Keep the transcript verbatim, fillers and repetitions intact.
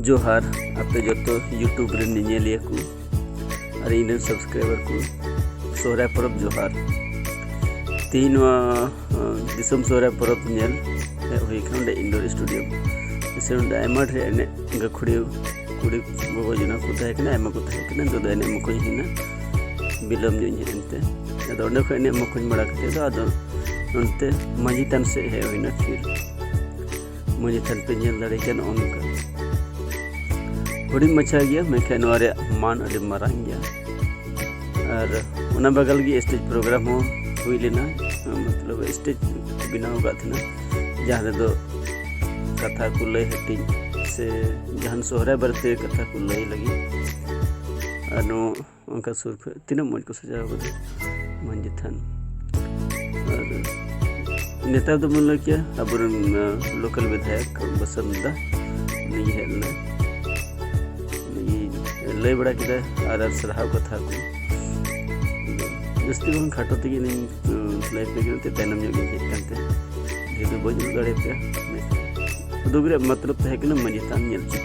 ᱡᱚᱦᱟᱨ ᱟᱯᱮ ᱡᱚᱛᱚ YouTube ᱨᱮᱱ ᱧᱮᱧᱮᱞᱤᱭᱟᱹ ᱠᱚ ᱟᱨ ᱤᱧ ᱨᱮᱱ subscriber ᱠᱚ, ᱥᱚᱦᱨᱟᱭ ᱯᱚᱨᱚᱵᱽ ᱡᱚᱦᱟᱨ᱾ ᱛᱮᱦᱮᱧ ᱱᱚᱣᱟ, ᱟᱸ, ᱫᱤᱥᱚᱢ ᱥᱚᱦᱨᱟᱭ ᱯᱚᱨᱚᱵᱽ ᱧᱮᱞ ᱦᱮᱡ ᱦᱩᱭ ᱠᱟᱱᱟ ᱚᱸᱰᱮ Indoor Stadium᱾ ᱥᱮ ᱚᱸᱰᱮ ᱟᱭᱢᱟ ᱰᱷᱮᱨ ᱮᱱᱮᱡ ᱜᱟᱹᱠᱷᱩᱲᱤᱭᱟᱹ ᱠᱩᱲᱤ ᱜᱚᱜᱚ ᱡᱚᱱᱟ ᱠᱚ ᱛᱟᱦᱮᱸ ᱠᱟᱱᱟ, ᱟᱭᱢᱟ ᱠᱚ ᱛᱟᱦᱮᱸ ᱠᱟᱱᱟ᱾ ᱱᱤᱛᱚᱜ ᱫᱚ ᱮᱱᱮᱡ ᱢᱚᱠᱚᱧ ᱦᱩᱭᱱᱟ, ᱵᱤᱞᱚᱢ ᱧᱚᱜ ᱤᱧ ᱦᱮᱡ ᱮᱱᱛᱮ᱾ ᱟᱫᱚ ᱚᱸᱰᱮ ᱠᱷᱚᱱ ᱮᱱᱮᱡ ᱢᱚᱠᱚᱧ ᱵᱟᱲᱟ ᱠᱟᱛᱮ ᱫᱚ ᱟᱫᱚ ᱱᱚᱱᱛᱮ ᱢᱟᱹᱡᱷᱤ ᱛᱷᱟᱱ ᱥᱮᱫ ᱦᱮᱡ ᱦᱩᱭᱱᱟ᱾ ᱯᱷᱤᱨ ᱢᱟᱹᱡᱷᱤ ᱛᱷᱟᱱ ᱯᱮ ᱧᱮᱞ ᱫᱟᱲᱮ ᱠᱮᱭᱟ, ᱱᱚᱜᱼᱚ ᱱᱚᱝᱠᱟ ᱦᱩᱰᱤᱧ ᱢᱟᱪᱷᱟ ᱜᱮᱭᱟ, ᱢᱮᱱᱠᱷᱟᱱ ᱱᱚᱣᱟ ᱨᱮᱭᱟᱜ ᱢᱟᱱ ᱟᱹᱰᱤ ᱢᱟᱨᱟᱝ ᱜᱮᱭᱟ᱾ ᱟᱨ ᱚᱱᱟ ᱵᱟᱜᱟᱞ ᱜᱮ stage program ᱦᱚᱸ ᱦᱩᱭ ᱞᱮᱱᱟ, ᱢᱚᱛᱞᱚᱵ stage ᱠᱚ ᱵᱮᱱᱟᱣ ᱟᱠᱟᱫ ᱛᱟᱦᱮᱱᱟ, ᱡᱟᱦᱟᱸ ᱨᱮᱫᱚ ᱠᱟᱛᱷᱟ ᱠᱚ ᱞᱟᱹᱭ ᱦᱟᱹᱴᱤᱧ ᱥᱮ ᱡᱟᱦᱟᱱ ᱥᱚᱦᱨᱟᱭ ᱵᱟᱨᱮᱛᱮ ᱠᱟᱛᱷᱟ ᱠᱚ ᱞᱟᱹᱭ ᱞᱟᱹᱜᱤᱫ᱾ ᱟᱨ ᱱᱚᱣᱟ ᱚᱱᱠᱟ ᱥᱩᱨ ᱠᱷᱚᱱ ᱛᱤᱱᱟᱹᱜ ᱢᱚᱡᱽ ᱠᱚ ᱥᱟᱡᱟᱣ ᱠᱟᱫᱟ ᱢᱟᱹᱡᱷᱤ ᱛᱷᱟᱱ᱾ ᱟᱨ ᱱᱮᱛᱟᱨ ᱫᱚ ᱵᱚᱱ ᱞᱟᱹᱭ ᱠᱮᱭᱟ ᱟᱵᱚᱨᱮᱱ, ᱟᱸ, local ᱵᱤᱫᱷᱟᱭᱚᱠ ᱵᱚᱥᱚᱱᱛ ᱫᱟ, ᱩᱱᱤ ᱜᱮ ᱦᱮᱡ ᱞᱮᱱᱟᱭ᱾ ᱩᱱᱤ ᱞᱟᱹᱭ ᱵᱟᱲᱟ ᱠᱮᱫᱟ ᱟᱨ, ᱟᱨ ᱥᱟᱨᱦᱟᱣ ᱠᱟᱛᱷᱟ ᱠᱚ᱾ ᱡᱟᱹᱥᱛᱤ ᱵᱟᱝ ᱠᱷᱟᱴᱚ ᱛᱮᱜᱮ ᱤᱧ, ᱟᱸ, ᱞᱟᱹᱭ ᱯᱮ ᱠᱟᱱᱟ, ᱛᱮ ᱛᱟᱭᱱᱚᱢ ᱧᱚᱜ ᱜᱤᱧ ᱦᱮᱡ ᱟᱠᱟᱱ ᱛᱮ ᱰᱷᱮᱨ ᱫᱚ ᱵᱟᱹᱧ ᱩᱫᱩᱜ ᱫᱟᱲᱮᱭᱟᱯᱮᱭᱟ᱾ ᱩᱫᱩᱜ ᱨᱮᱭᱟᱜ ᱢᱚᱛᱞᱚᱵ ᱛᱟᱦᱮᱸ ᱠᱟᱱᱟ ᱢᱟᱹᱡᱷᱤ ᱛᱷᱟᱱ ᱧᱮᱞ ᱦᱚᱪᱚ ᱯᱮ,